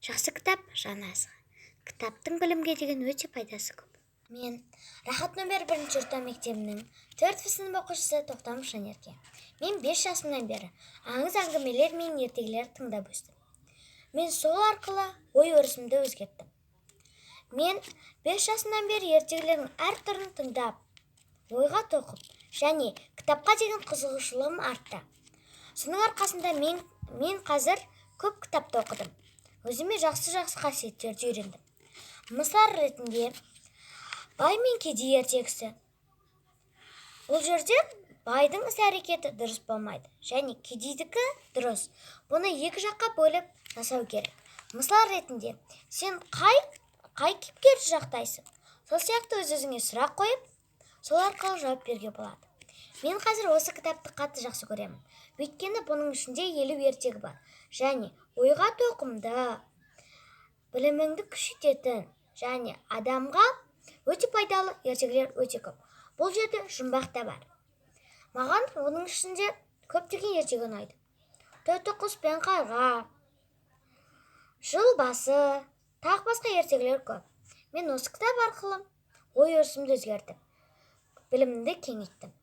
Жақсы кітап – жан азығы. Кітаптың білімге деген өте пайдасы көп. Мен Рахат нөмір бірінші орта мектебінің 4 сынып оқушысы Тоқтамыш Жанерке. Мен 5 жасымнан бері аңыз әңгімелер мен ертегілер тыңдап өстім. Мен сол арқылы ой өрісімді өзгерттім. Мен 5 жасымнан бері ертегілердің әр түрін тыңдап, ойға тоқып және кітапқа деген қызығушылығым артты. Соның арқасында мен қазір көп кітапты оқыдым. Өзіме жақсы-жақсы қасиеттерді үйрендім. Мысал ретінде, «Бай мен кедей» ертегісі. Бұл жерде байдың іс әрекеті дұрыс болмайды және кедейдікі дұрыс. Бұны екі жаққа бөліп жасау керек. Мысал ретінде, сен қай кейіпкерді жақтайсың? Сол сияқты өз өзіңе сұрақ қойып, сол арқылы жауап беруге болады. Мен қазір осы кітапты қатты жақсы көремін, өйткені бұның ішінде 50 ертегі бар және ойға тоқымды, біліміңді күшейтетін және адамға өте пайдалы ертегілер өте көп. Бұл жерде жұмбақ та бар. Маған оның ішінде көптеген ертегі ұнайды: «Тоты құс пен қарға», «Жыл басы», тағы басқа ертегілер көп. Мен осы кітап арқылы ой өрісімді өзгертіп, білімімді кеңейттім.